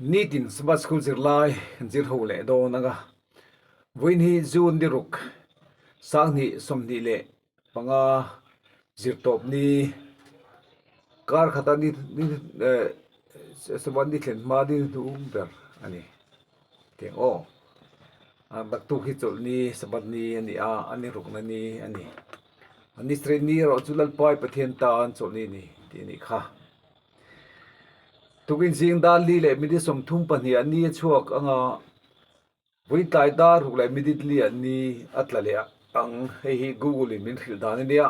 Nitin Sabbath School zirlai kan zir ho leh dawn ang a, vawiin hi June ni ruk sanghnih 25 zirtawp ni kar khata ni ni eh Sabbath ni thlen hma ni hnung ber a ni tih ang aw. A naktuk hi chawlhni Sabbath ni a ni a, a ni rukna ni a ni. A ni sarih ni erawh chu Lalpai Pathian tan chawlhni a ni tih a nih kha. Tukin zing dar li leh minute 32 ah ni a chhuak ang a, vawiin tlai dar ruk leh minute li ah ni a tla leh ang. Hei hi Google in min hrilh dan a nia,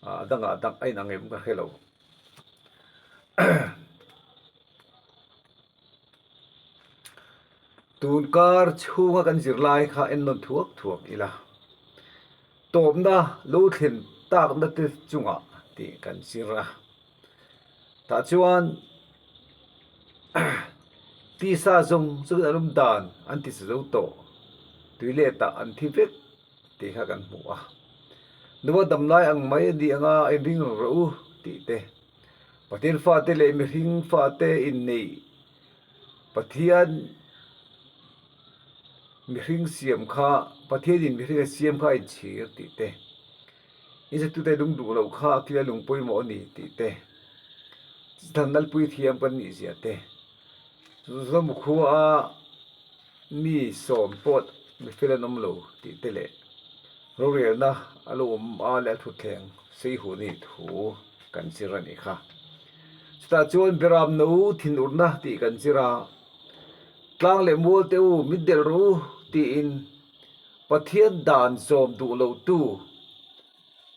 a dangah dang a inang em ka hre lo. Tun kar chhunga kan zirlai kha en nawn thuak thuak ila. Tawpna lo thlen takna te chungah tih kan zir a. Tah chuan tisa zawng zawngin an awm dan an ti sa zo tawh. Tui leh tah an thi vek tih kha kan hmu a. Nua damlai ang mai a ni anga a inring reng rawh u tih te. Pathian fate leh mihring fate inneih Pathian mihring siam kha Pathianin mihring a siam kha a inchhir tih te, inzatute lung duh loh kha a kila lung pawimawh a ni tih te, chutah nalpui thiam kan nih zia te, Zomu khua mi sawm pawh mi fel an awm lo tih te leh rorelna a lo awm a leh a thutthleng sei hu ni thu kan zir a nih kha. Chutah chuan Beram no thinurna tih kan zir a, tlang leh mual te u min delh rawh u tiin Pathian dan zawm duh lo tu,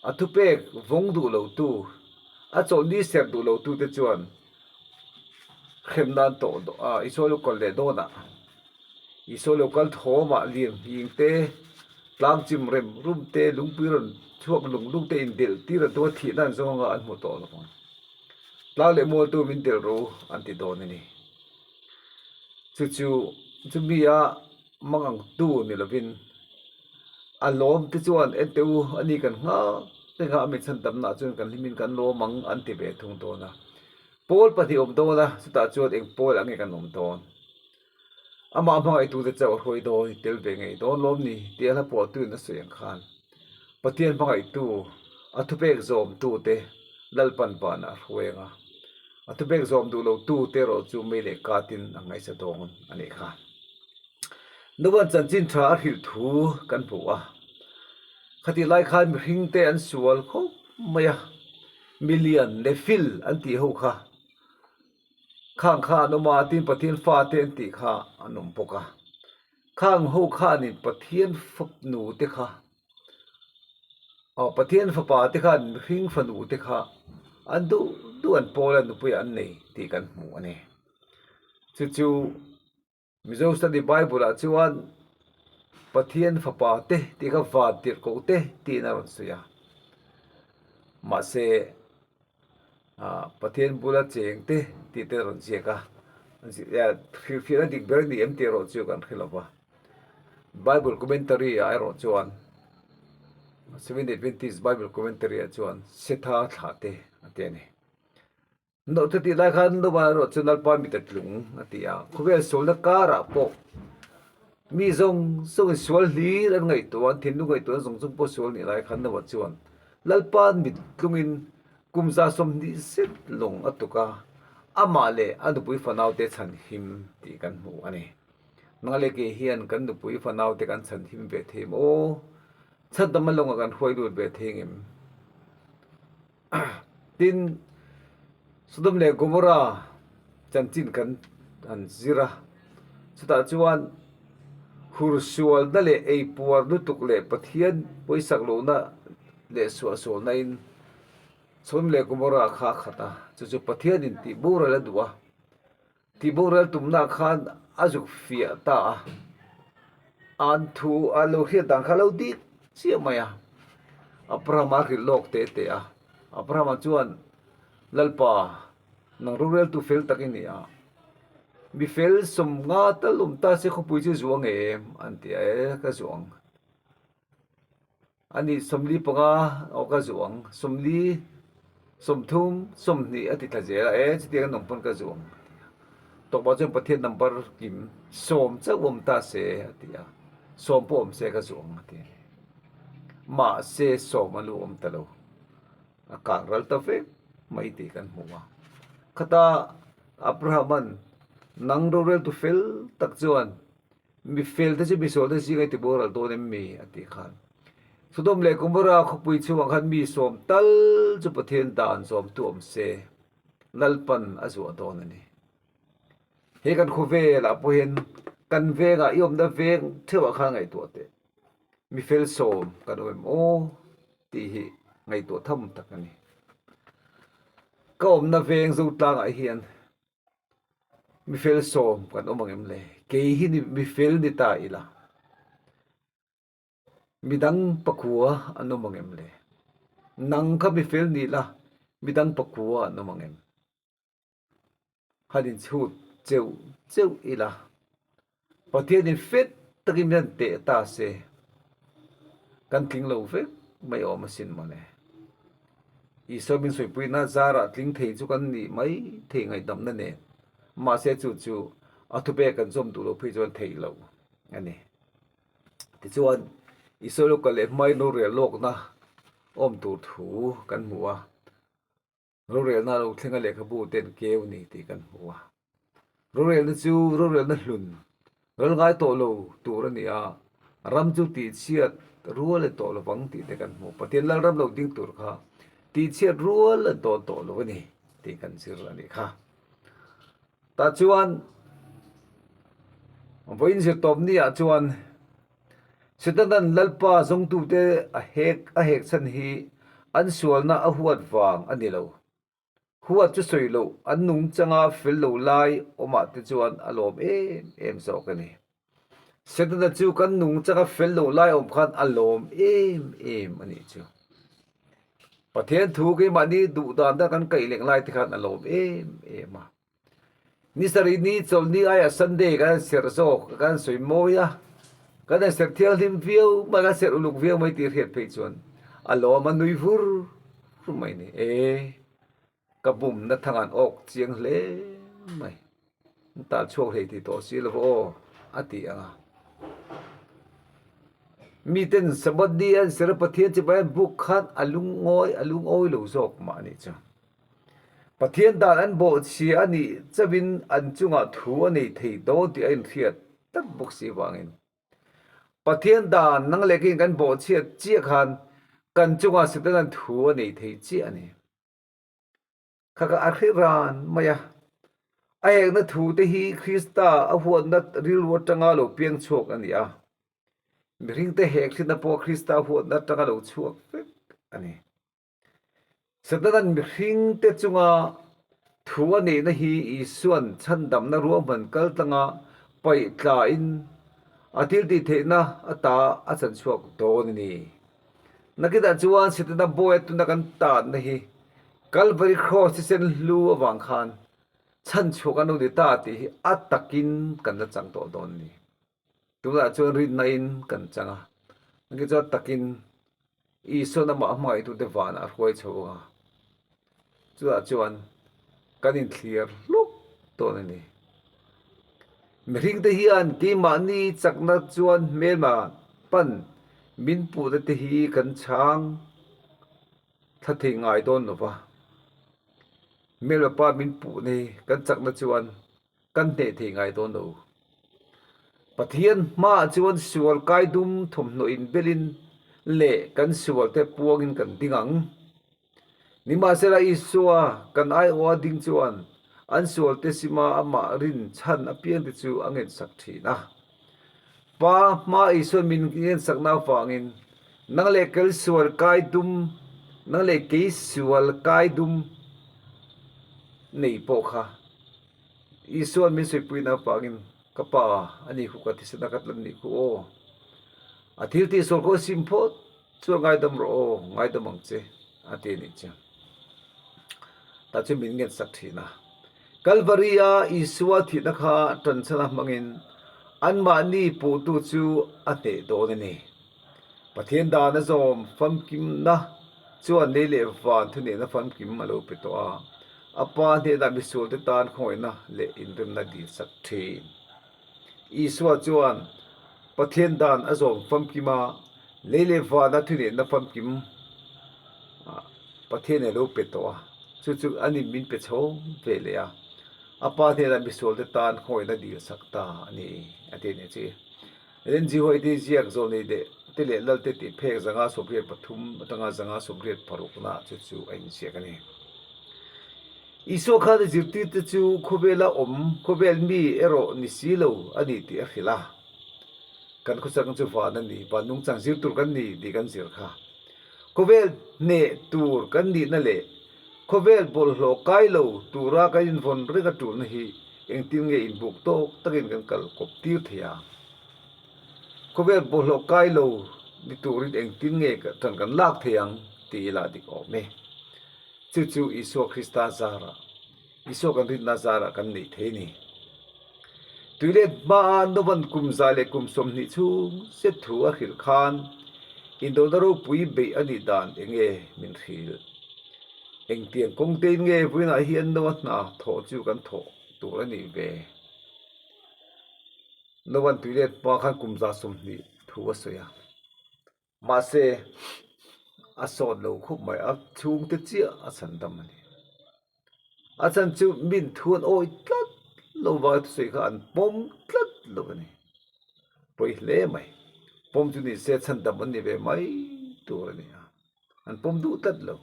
a thupek vawng duh lo tu, a chawlhni serh duh lo tu te chuan Hrem nan tawh a Isua lo kal leh dawnah Isua lo kal thawmah lian hing te, tlang chim rem rum te, lungpui rawn chhuak lung lung te indelh tir an tum a, thihna an zawng anga an hmu tawh lo ang. Tlang leh mualtu min delh rawh u an ti dawn a ni. Chu chu chumi a mangang tu ni lovin A lawm te chuan en teh u, a ni kan nghak reng a, a mitchhan tamna ah chuan kan hlimin kan lawm ang an ti ve thung dawn a. Pawl pahnih awm dawn a, chutah chuan eng pawl ang nge kan awm dawn? Amah hmangaihtute chauh a hruai dawn i tel ve ngei dawn lawm ni tih a hla pawhtuin a sawi ang khan Pathian hmangaihtu, a thupek zawmtute Lalpan vanah a hruai ang a, a thupek zawm duh lotute erawh chu mei leh katin a ngaihsa dawn a nih kha. Nuvan chanchin tha a hrilh thu kan hmu a, khatih lai khan mihring te an sual khawp mai a, milian leh fil an tih ho kha khang kha an awm a, tin Pathian fate an tih kha an awm bawk a, khang ho khanin Pathian fanu te kha aw Pathian fapa te khan mihring fanu te kha an duh duh an pawl a nupui an nei tih kan hmu a ni, chu chu. Mizo Study Bible ah chuan Pathian fapa te tih kha van tirhkoh te tiin a rawn sawi a. Mahse Pathian bula cheng te tih te a rawn ziak a. Hrilhfiahna dik ber a ni em tih erawh chu kan hre lo va. Bible commentary ah erawh chuan Seventh Adventist Bible commentary ah chuan Setha thlah te a ti a ni. Note tih lai khan Nova erawh chu Lalpa mit a tlung a ti a, khawvel sualna karah pawh mi zawng zawngin sual hlir an ngaihtuah, an thinlung ngaihtuah zawng zawng pawh sual nih lai khan Nova chuan Lalpa mit tlungin kum 120 zet lawng a tuk a, amah leh a nupui fanaute chhanhim tih kan hmu a ni. Nang leh kei hian kan nupui fanaute kan chhanhim ve thei maw? Chhandama lawngah kan hruai lut ve thei ngem? Tin, Sodom leh Gomorrah chanchin kan han zir a, chutah chuan hur sualna leh eipuar lutuk leh Pathian pawisak lohna leh suahsualna in Sodom leh Gomorrah kha a khat a, chu chu Pathianin tih boral a duh a. Tih boral tumna khan a zuk fiah ta a, an thu a lo hriat dan kha a lo dik chiah mai a, Abrahama a hrilh lawk teh teh a, Abrahama chuan, Lalpa, nang roreltu fel tak i ni a, mi fel 50 tal awm ta se khawpui chu zuang em? an ti a, E, ka zuang. A ni 45 aw ka zuh ang, 40, 30, 20 a ti thla zel a, e chutiang an awm pawn ka zuh ang a ti a. Tawpah chuan Pathian number kim sawm chauh awm ta se a ti a, sawm pawh awm se ka zuh ang a ti a ni. Mahse sawm a lu awm ta lo, a kang ral ta vek mai tih kan hmu a. Khata Abraham-a'n nang roreltu fel tak chuan Mi fel te chu misual te zinga i ti boral dawn em mi? a tih khan. Sodom leh Gomorrah khawpui chhungah khan mi sawm tal chu Pathian dan zawmtu awm se, Lalpan a zuah dawn a ni. He kan khawvelah pawh hian kan vengah i awmna veng theuhah khan ngaihtuah teh. Mi fel sawm kan awm em aw tih hi ngaihtuah tham tak a ni. Ka awmna veng Zotlangah hian Mi fel sawm kan awm ang em le? Kei hi ni mi fel ni ta ila. Midang pakua an awm ang em le? Nang kha mi fel ni la, midang pakua an awm ang em? Han inchhut cheuh cheuh ila. Pathianin fet takin min han teh ta se, kan tling lo vek mai awm asin mawle. Isua min sawipuina zarah tling thei chu kan nih mai thei ngaihdamna nen, mahse chu chu a thupek kan zawm duh loh phei chuan theih loh a ni. Tichuan, Isua lo kal leh hmain rorel lawkna awm tur thu kan hmu a. Rorelna lo thlenga lehkhabu te an keu ni tih kan hmu a. Rorelna chu rorelna hlun ral ngai tawh lo tur a ni a, ram chu tihchhiat rual an tawh lovang tih te kan hmu. Pathian Lalram lo ding tur kha tihchhiat rual an tawn tawh lo a ni tih kan zir a nih kha. Tah chuan vawiin zirtawp ni ah chuan Setanan Lalpa zawngtute a hek a hek chhan hi an sualna a huat vang a ni lo. Huat chu sawi loh an nungchanga fel lo lai awmah te chuan a lawm em em zawk a ni. Setana chu kan nungchanga fel lo lai awm khan a lawm em em a nih chu. Pathian thu keimahni duh dan dan kan kaih leng lai te khan a lawm em em a. Ni sarih ni chawlhni aiah Sunday kan han serh zawk, kan han sawi mawi a, kan han serh thianghlim viau mai, kan serh uluk viau mai tih hriat phei chuan a lawm a nui vur vur mai ni. E, ka bumna thang an awk chiang hle mai, an tal chhuak hlei tih tawh si lo aw a ti ang a. Miten Sabbath ni an serh a Pathian chibai an buk khan a lungawi a lungawi lo zawk mah a nih chu. Pathian dan an bawhchhia a nih chauhin an chungah thu a nei thei dawn tih a inhriat tak bawk si vangin Pathian dan nang leh keiin kan bawhchhiat chiah khan kan chungah Setanan thu a nei thei chiah a ni. Kha kha a hre ran mai a, a hekna thu te hi Krista a huatna rilru atanga lo piang chhuak a ni a, mihringte hek hrinna pawh Krista huatna atanga lo chhuak vek a ni. Setanan mihringte chunga thu a neihna hi Isua'n chhandamna ruahman kal tlanga paih tlain a thiltih theihna ata a chan chhuak dawn a ni. Nakinah chuan Setana bawi atuna kan tanna hi Kalvari Kraws thisen hlu avang khan chhanchhuak an lo ni ta tih hi a takin kan la chang tawh dawn a ni. Tunah chuan rinna in kan chang a, engti chuan takin Isuan amah hmangaihtute vanah a hruai chho ang a, chutah chuan kan inthlir hluk dawn a ni. Mihringte hian keimahni chakna chuan hmelma pan min puhna te hi kan chhang thla thei ngai dawn lo va, hmelma pa min puhna hi kan chakna chuan Kan hneh thei ngai dawn lo. Pathian hmaah chuan sual kai dum thawmhnaw inbelin leh kan sualte puangin kan ding ang. Nimahsela Isua kan aiawha ding chuan an sualte sima amah rin chhan apiangte chu a ngensak thin a. Pa hmaa Isua'n min ngensakna avangin nang leh kel sual kai dum, nang leh kei sual kai dum nei pawh kha Isua'n min sawipuina avangin ka pa a ni khu ka thisen a ka tlan nih khu aw. A thil tih sual khaw sim phawt chuan ngaidam rawh aw, ngaidam ang che a ti a nih chu. Tah chuan min ngensak thin a. Kalvari-a Isua thihna kha tanchhana hmangin anmahni puhtu chu a hneh dawn a ni. Pathian dan a zawm famkimna chuan lei leh van thunehna famkim a lo pe tawh a. A Pa hnenah misualte tan khawngaihna leh inremna dilsak thin. Isua chuan Pathian dan a zawm famkim a, lei leh vana thuneihna famkim Pathian a lo pe tawh a, chu chu a nin min pe chhawm ve leh a, A Pa hnenah misualte tan khawngaihna dilsak ta a ni, a ti a nih chu. Ellen G. White hi ziak zawlnei leh te leh lalte tih phek 183 atanga 186 na chu chu a inziak a ni. Isua khan a zirtirte chu khawvela awm, khawvel mi erawh ni si lo a ni tih a hrilh a. Kan khawchang chu van a ni, van nungchang zir tur kan ni tih kan zir kha. Khawvel hneh tur kan nihna leh khawvel bawlhhlawh kai lo tura kan invawn reng a tulna hi engtin nge inbuk tawk takin kan kal kawp tir thei a? Khawvel bawlhhlawh kai lo ni turin engtin nge tan kan lak thei ang tih ila dik awm e. Chu chu Isua Krista zarah, Isua kan rinna zarah kan neih thei a ni. Tuilet hmaa Novan kum za leh kum 20 chhung zet thu a hrilh khan indona ropui beih a nih dan eng nge min hrilh? Engtiang kawng tein nge vawiinah hian Noa hna thawh chu kan thawh tur a nih ve? Novan tuilet hma khan kum 120 thu a sawi a. Mahse, a sawt lo khawp mai, a chhungte chiah a chhan dam a ni. A chhan chu min thu an awi tlat lo vang a thusawi kha an pawm tlat lo a ni. Pawi hle mai, pawm chu ni se chhan dam an ni ve mai tur a ni a, an pawm duh tlat lo.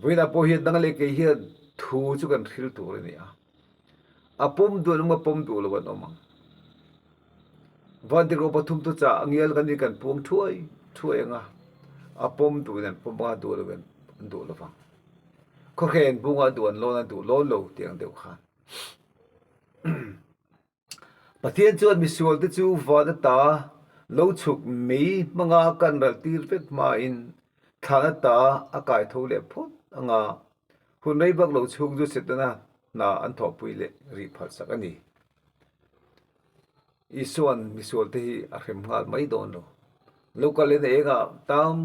Vawiinah pawh hian dang leh kei hian thu chu kan hril tur a ni a, a pawm duh an awm a, pawm duh lo an awm ang. Vantirhkoh pathum chu chah a ngial kan ni kan puang thuai thuai ang a, a pawm duhin an pawm ang a, duh loin an duh lo vang. Khawkhen bunga duh an lawn a, duh lawn lo tih ang deuh khan. Pathian chuan misualte chu van ata lo chhuk mei hmanga kan ral tir vek hmain thlan ata a kai tho leh phawt ang a, hun rei vak lo chhung chu Setana hna an thawhpui leh rih phalsak a ni. Isua'n misualte hi a hrem nghal mai dawn lo. Lo kal in a engah tam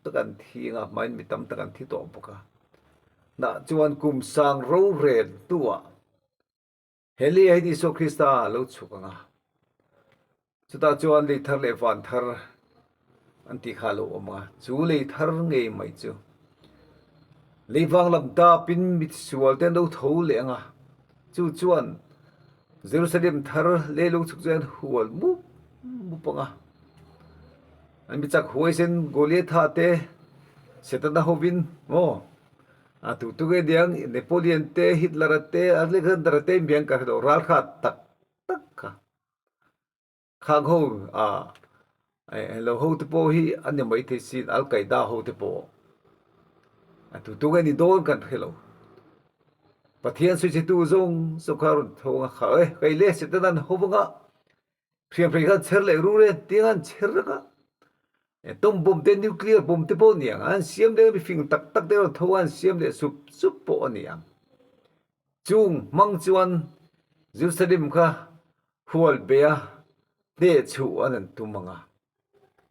tak an thi anga hmain mi tam tak an thi tawh bawk a. Hnah chuan kum sang rorel hnuah He lei ah hian Isua Krista a lo chhuk ang a, chutah chuan lei thar leh van thar an tih kha a lo awm ang a, chu lei thar ngei mai chu lei vang lam dapin misual te an lo tho leh ang a, chu chuan Jerusalem thar lei lo chhuk chuan hual mup mup ang a, an mi chak huaisen Goliatha te Setana hovin maw. A tu tu nge niang Napoleon te Hitler a te Alexander a te miang ka hre lo ral kha tak tak kha khang ho a lo ho te pawh hi an ni mai thei sin Al Qaeda ho te pawh a tu tu nge ni dawn kan hre lo Pathian sawi che tu zawng zawng kha rawn tho ang a kha e kei le Satan ho vanga Hriamhrei khan chher leh rur e tiang an chher vek a, atom bomb te nuclear bomb te pawh a ni ang, an siam leh mifing tak tak te rawn tho a an siam leh sup sup pawh a ni ang. Chung hmang chuan Jerusalem kha hual be a hneh chhuh an an tum ang a,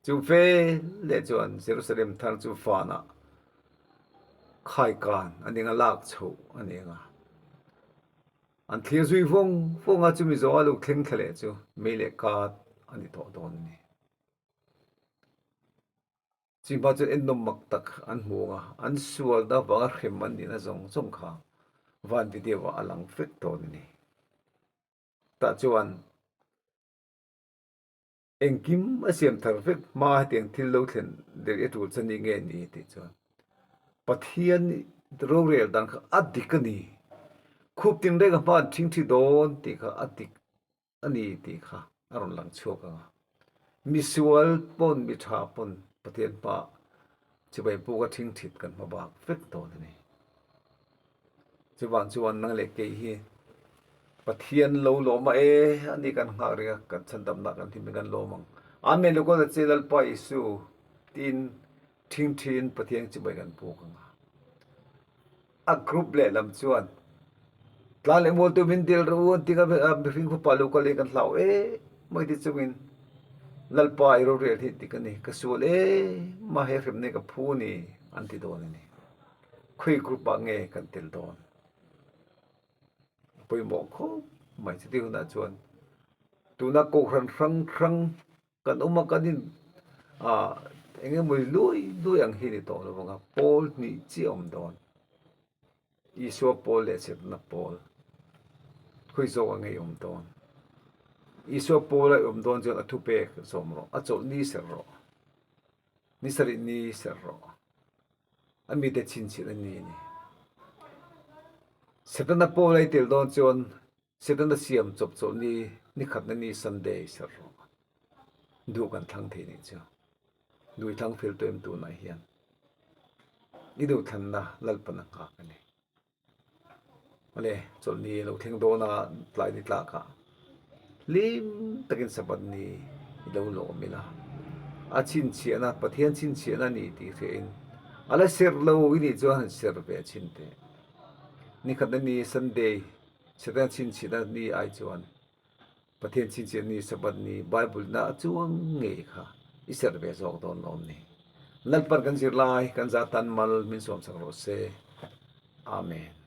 chu ve leh chuan Jerusalem thar chu vanah khaikan a ni ang a, lak chhoh a ni ang a. An thlir zui vawng vawng a, chumi zawng a lo thleng thla leh chu mei leh kat a ni tawh dawn a ni. Chihma chuan ennawm mak tak an hmu ang a, an sualna vanga hrem an nihna zawng zawng kha van video ah a lang vek dawn a ni. Tah chuan Engkim a siam thar vek hma hetiang thil lo thlen der i tul chan i nge ni tih chuan Pathian rorel dan kha a dik a ni. Khup tinreng a hma an thing thi dawn tih kha a dik a ni tih kha a rawn lang chhuak ang a. Misual pawn mi tha pawn Pathian hma chibai puk a thing thit kan hma bak vek dawn a ni. Chuvang chuan nang leh kei hi Pathian lo lawm a e, ani kan nghak reng a, kan chhandamna kan hlim in kan lawm ang. Amen Lukawn a che Lalpa Isu tiin thingthiin Pathian chibai kan puk ang a. A group lehlam chuan tlan leh mual tu min dil rawh u an ti nga mihring fapa lo kal e kan hlau e mai ti chungin Lalpa i rorel hi dik a ni, ka sual e, mahhe hremna hi ka phu a ni an ti dawn a ni. Khawi group ah nge kan tel dawn? A pawimawh khawp mai chutih hunah chuan tuna kohhran hrang hrang kan awm a kan in ah eng emaw luai luai ang hi a ni tawh lo vang a, pawl hnih chiah a awm dawn. Isua pawl leh Setana pawl khawi zawk a ngei awm dawn? Isua pawl a awm dawn chuan a thupek zawm rawh, a chawlh ni serh rawh, ni sarih ni serh rawh. A mite chhinchhiah a ni a ni. Setana pawl a i tel dawn chuan Setana siam chawp chawlh ni ni khatna ni Sunday serh rawh. Duh kan thlang thei nih chu. Duh i thlang fel tawh em tunah hian. I duhthlanna Lalpan a nghak a ni. Awle, chawlhni a lo thleng dawn a, tlai ni tlakah hlim takin Sabbath ni i lo lawm ila. A chhinchhiahna, Pathian chhinchhiahna a ni tih hriain a la serh lo i nih chuan han serh ve chhin teh. Nikhatna ni Sunday, Setana chhinchhiahna ni ai chuan Pathian chhinchhiah ni Sabbath ni Bible na a chuang ngei kha i serh ve zawk dawn lawm ni. Lalpan kan zirlai kan za tan mal min sawmsak rawh se. Amen.